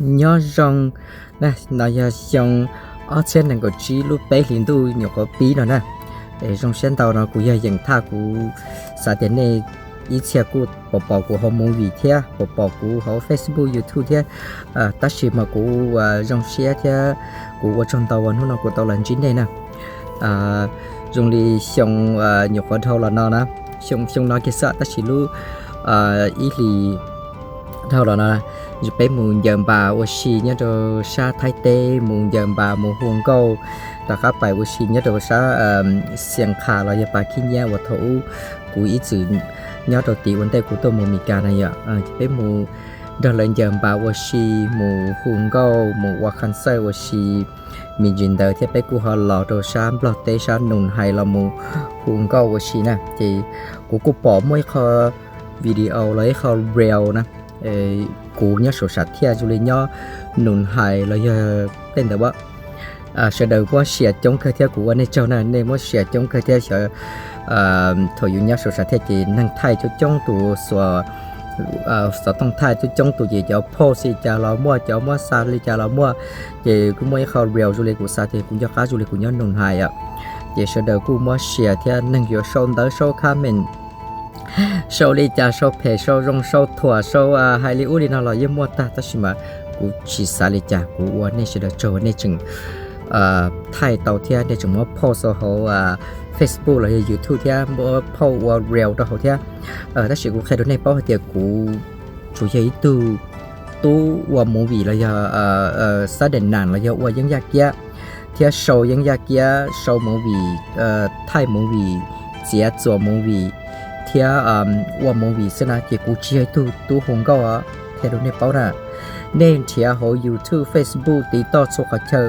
Nyob zoo, no yog xyoo ob txhiab nees nkaum tsib lub peb hlis ntuj nyuam qhuav pib no na. Es zoo siab ntau no kuv yog Yeem Thaj, kuv xav tias nej ib txhia kuj pom pom kuv hauv movie thiab pom pom kuv hauv Facebook, YouTube thiab, tab sis mas kuv zoo siab thiab kuv ua tsaug ntau uas hnub no kuv tau los ntsib nej na. Zoo li xyoo nyuam qhuav dhau los no na, xyoo, xyoo no kiag xwb tab sis lub ib hlis dhau los no, peb mus ncaws npas ua si nyob rau sab Thaib teb, mus ncaws npas mus hu nkauj, rov qab pais ua si nyob rau sab Xias Qhas los yog Pas Khib Nyab uas thaum ub kuv ib txwm nyob rau tid ua ntej kuv tuaj mus Meskas na yom. Peb mus nrog lawv ncaws npas ua si, mus hu nkauj, mus ua concert ua si me ntsis ntawd thiab peb kuj ho los rau sab Nplog teb sab Nus Hais los mus hu nkauj ua si na. Ces kuv kuj pom muaj ib qho video los ib qho reel na, kuv nyob saum Sam Thiaj, zoo li nyob Nus Hais los yog tej ntawd, sawv daws muab share coob kawg thiab kuv ua nej tsaug na, nej muab share coob kawg thiab xyov thaum yus nyob saum Sam Thiaj ces neeg thaij coob coob tus xuas xov tooj thaij coob coob tus ces cov post li cas los muaj, cov muab xa li cas los muaj. Ces kuj muaj ib qho reel zoo li kuv xav tias kuv nco qab zoo li kuv nyob Nus Hais os. Ces sawv daws kuj muab share thiab neeg yuav sau ntawv sau comment, sau li cas, sau phem sau zoo, sau thuam sau hais li ub li no los yeej muaj tag, tab sis mas kuv tsis xav li cas, kuv ua nej sawv daws tsaug nej tseem thaij tau thiab nej tseem muab post hauv Facebook los yog YouTube thiab muab post ua reel rau hauv thiab. Tab sis kuv qhia rau nej paub hais tias kuv tsuas yog ib tug tub ua movie los yog sab dam nam los yog ua yeeb yaj kiab thiab sau yeeb yaj kiab, sau movie, thaij movie, txiav txuas movie thiab ua movie xwb na, ces kuv tsis yog ib tug tub hu nkauj os, qhia rau nej paub na. Nej nrhiav hauv YouTube, Facebook, TikTok txhua qhov chaw,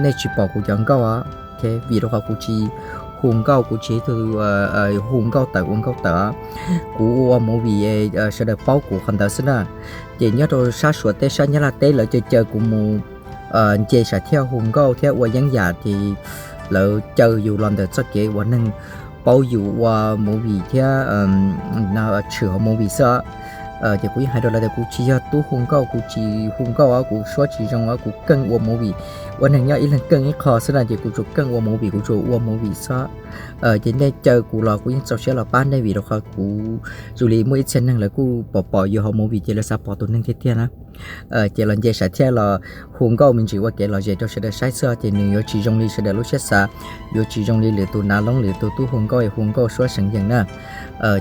nej tsis pom kuv cov nkauj os. Vim rau qhov kuv tsis hu nkauj, kuv tsis yog ib tug hu nkauj tawm ua nkauj tawm os. Kuv ua movie, sawv daws paub kuv qhov ntawd xwb na. Ces nyob rau sab Suav teb sab Nyab Laj teb lawv caw caw kuv mus nce Sam Thiaj hu nkauj thiab ua yeeb yam, ces lawv caw yus los ntawm txoj kev uas neeg paub yus ua movie thiab tshwm hauv movie xwb os. Ces kuv yeej hais rau lawv tias kuv tsis yog tub hu nkauj, kuv tsis hu nkauj os, kuv suab tsis zoo os, kuv keej ua movie. Ua neeg nyob ib leeg keej ib qho xwb na, ces kuv tsuas keej ua movie, kuv tsuas ua movie xwb. Ces nej caw kuv los kuv yeej txaus siab los pab nej, vim rau qhov kuv, zoo li muaj ib txhia neeg lawv kuj pom pom yus hauv movie ces lawv xav pom tus neeg tiag tiag na. Ces los nce Sam Thiaj los hu nkauj me ntsis ua kev lom zem rau sawv daws saib xwb, ces nws yuav tsis zoo li sawv daws lub siab xav, yuav tsis zoo li lwm tus nav loob, lwm tus tub hu nkauj hu nkauj suab seev yees na.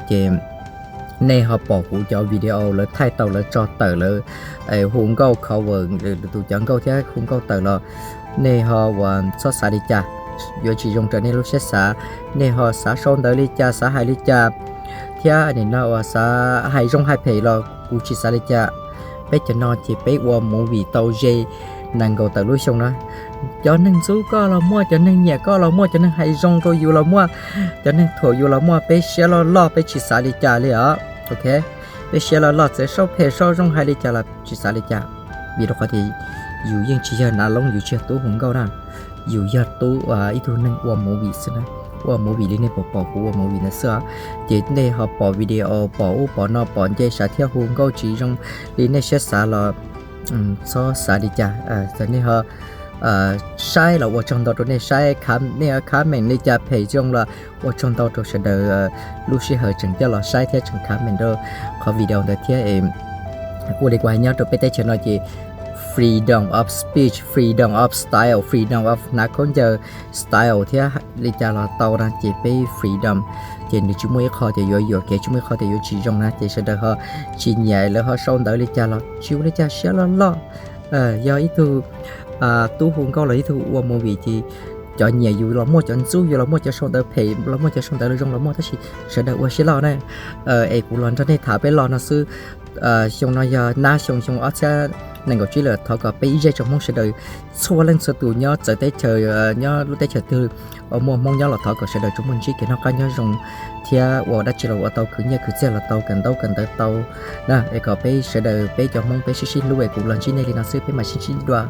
Ces nej ho pom kuv cov video lawv thaij tau lawv tso tawm lawv hu nkauj cover lwm tus cov nkauj thiab hu nkauj tawm los, nej ho uas txhob xav li cas, yuav tsis zoo raws nej lub siab xav. Nej ho xav sau ntawv li cas, xav hais li cas, thiab nim no uas xav hais zoo hais phem los kuv tsis xav li cas. Peb cov no ces peb ua movie tau ze nees nkaum tawm lub xyoo na. Cov neeg ntxub koj los muaj, cov neeg nyiam koj los muaj, cov neeg hais zoo rau yus los muaj, cov neeg thuam yus los muaj, peb siab loj loj peb tsis xav li cas li os. Ok, peb siab loj loj txawm sau phem sau zoo hais li cas los tsis xav li cas, vim rau qhov tias yus yeej tsis yog nav loob, yus tsis yog tub hu nkauj na, yus yog tub, ib tug neeg ua movie xwb na, ua movie li nej pom pom kuv ua movie ntawd xwb. Ces nej ho pom video pom ub pom no, pom nce Sam Thiaj hu nkauj tsis zoo li nej siab xav los txhob xav li cas. Txawm nej ho saib los ua tsaug ntau rau nej saib, nej comment li cas phem zoo los ua tsaug ntau rau sawv daws lub sij hawm tseem coj los saib thiab tseem comment rau qhov video ntawd thiab. Ua li kuv hais nyob rau peb teb chaws no ces freedom of speech, freedom of style, freedom of hnav khaub ncaws style thiab li cas los tau na, ces peb freedom. Ces nws tsis muaj ib qho tias yuav yuam kev, tsis muaj ib qho tias yuav tsis zoo na, ces sawv daws ho tsis nyiam lawv ho sau ntawv li cas los tsis ua li cas, siab loj loj. Yog ib tug tub hu nkauj los ib tug ua movie ces cov nyiam yus los muaj, cov ntxub yus los muaj, cov sau ntawv phem los muaj, cov sau ntawv zoo los muaj, tab sis sawv daws ua siab loj na. Es kuv los nrog nej tham peb lo no xwb. Xyoo no yog nab xyoo, xyoo ob txhiab nees nkaum tsib lawm, thov kom peb ib zej tsoom Hmoob sawv daws txhua leej txhua tus nyob txawv teb chaws, nyob lub teb chaws twg uas muaj Hmoob nyob los thov kom sawv daws tsuas muaj ntsib kev noj qab nyob zoo thiab ua dab tsi los ua tau, khwv nyiaj khwv txiaj los tau, kawm ntaub kawm ntawv tau na. Es kom peb sawv daws peb cov Hmoob peb sib sib hlub, es kuv los ntsib nej li no xwb, peb mam sib ntsib dua.